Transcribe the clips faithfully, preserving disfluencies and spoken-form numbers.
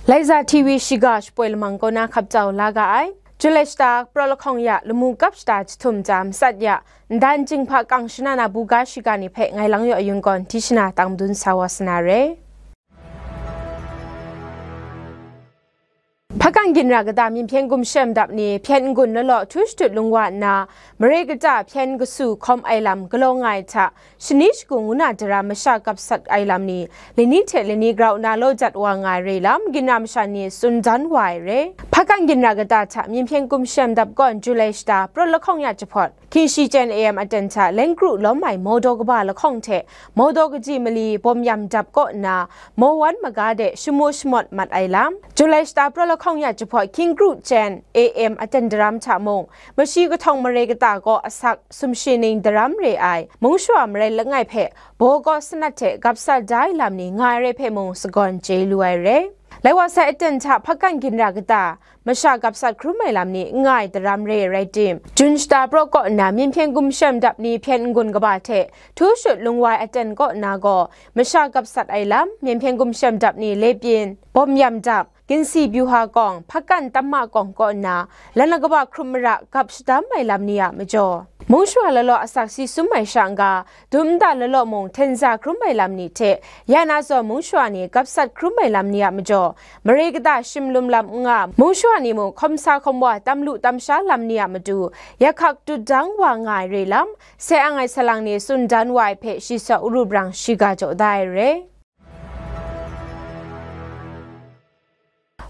Laiza T V shiga shapoi lamang kaw na hkap jau la ga ai. Julai shata, Praw lahkawng ya lamu kap shata jahtum ja matsat ya, ndan jinghpa kang shana na buga shiga ni hpe ngai lang yaw yung gawn, Tishna tang madun sa wa sa na re. Hpakan ginra kata Myen hpyen gumshem dap ni hpyen n-gun lalaw htu shadut lung wa nna, mare kata hpyen kasu hkawm ai lam galaw nga ai hta, shani shagu ngu na daram masha gap sat ai lam ni lani hte lani grau na law jat wa nga ai re lam, ginra masha ni tsun dan wa ai re. Hpakan ginra kata hta Myen hpyen gumshem dap gawn Julai shata, Praw lahkawng ya jahpawt, Hkying shi chyen A M aten hta leng kru lawm ai Mawdaw kaba lahkawng hte Mawdaw kaji mali bawm yam dap kaw nna, Mawan maga de shamu shamawt mat ai lam, Julai shata, Praw lahkawng ya jahpawt, Hkying kru chyen A M aten daram hta mung, mashi kahtawng mare kata kaw asak sumshi ning daram re ai mungshawa marai langai hpe baw kaw sanat hte gap sat da ai lam ni nga ai re hpe mung sagawn chye lu ai re. Lai wa sai aten hta hpakan ginra kata masha gap sat hkrum ai lam ni n nga ai daram re ai rai tim, Jun shata praw kaw nna Myen hpyen gumshem dap ni hpyen n-gun kaba hte htu shut lung wa ai aten kaw nna gaw, masha gap sat ai lam, Myen hpyen gumshem dap ni lepyin, bawm yam dap, ginsi byuha kawng, hpakan tamma kawng kaw nna, lana kaba hkrum mara gap shadam ai lam ni a majaw, mungshawa lalaw asak si sum ai sha n-ga, dum nta lalaw mung hten za hkrum ai lam ni hte, ya na zawn mungshawa ni gap sat hkrum ai lam ni a majaw, mare kata shim lum lam n nga, mungshawa ni mung hkawm sa hkawm wa tam lu tam sha lam ni a matu, yak hkak tutdang wa nga ai re lam, sai ang ai salang ni tsun dan wa ai hpe shi saw ru brang shiga jaw da ai re.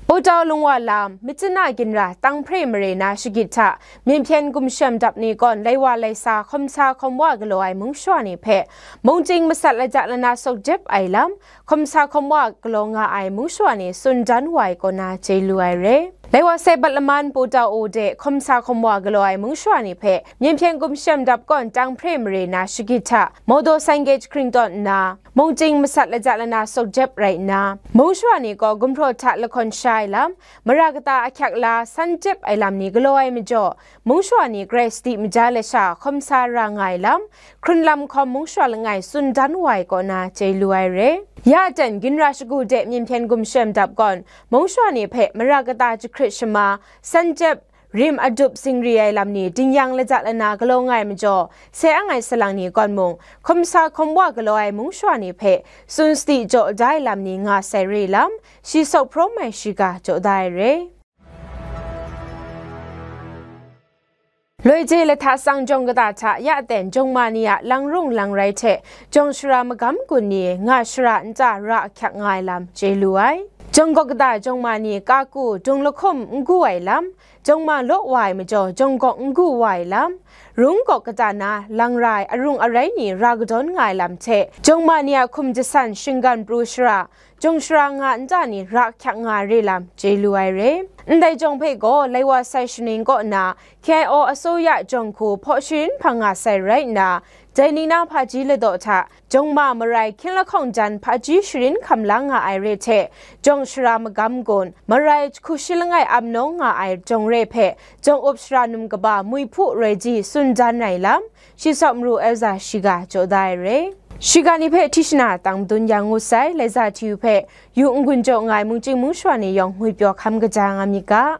Putau lungwa lam, Myitkyina ginra Tanghpre mare na shagit hta, Myen hpyen gumshem dap ni kawn lai wa lai sa, hkawm sa hkawm wa galaw ai mungshawa ni hpe, mungchying masat laja lana sawk jep ai lam, hkawm sa hkawm wa galaw nga ai mungshawa ni tsun dan wa ai kaw na chye lu ai re. Lai wa sai bat laman Putau o de hkawm sa hkawm wa galaw ai mungshawa ni hpe, Myen hpyen gumshem dap kawn Tanghpre mare na shagit hta, Mawdaw san gye jahkring tawn nna, mungchying masat laja lana sawk jep rai nna, mungshawa ni gaw gumhpraw hta lahkawn sha ai lam, mara kata ahkyak la san jep ai lam ni galaw ai majaw, mungshawa ni grai sadi maja lasha hkawm sa ra nga ai lam, hkrun lam hkawm mungshawa langai tsun dan wa ai kaw na chye lu ai re. Ya aten ginra shagu de Myen hpyen gumshem dap gawn, mungshawa ni hpe mara kata jahkrit shama, san jep, rim adup zingri ai lam ni dingyang laja lana galaw nga ai majaw, sai ang ai salang ni kawn mung, hkawm sa hkawm wa galaw ai mungshawa ni hpe tsun sadi jaw da ai lam ni nga sai re lam, shi saw hprawm ai shiga jaw da ai re. Loi je lahta tsang jawng kata hta ya ten jawng ma ni a lang rung lang rai hte jawng shara magam gun ni nga shara nta ra ahkyak nga ai lam chye lu ai. Jawng gawk kata jawng ma ni ka ku dung lahkum n gu ai lam, jawng ma law wa ai majaw jawng gawk n gu wa ai lam, rung gawk kata na lang ra ai arung arai ni ra kadawn nga ai lam hte, jawng ma ni a hkum jasan shinggan pru shara, jawng shara nga nta ni ra ahkyak nga ai re lam chye lu ai re. Ndai jawng hpe gaw lai wa sai shaning kaw na K I O အစိုးရ jawng hku hpaw sharin hpang nga sai rai nna, dai ningnan hpaji ladaw hta, jawng ma marai hkying lahkawng jan hpaji sharin hkam la nga ai re hte, jawng shara magam gun, marai hku shi langai ap nawng nga ai jawng re hpe, jawng up shara num kaba Mui Hpu Roi Ji tsun dan ai lam, shi saw maru Elza shiga jaw da ai re. Shiga ni hpe Tishna tang madun yang ngut sai, Laiza T V hpe yu n-gun jaw nga ai mungchying mungshawa ni yawng ngwipyaw hkam kaja nga myit ga.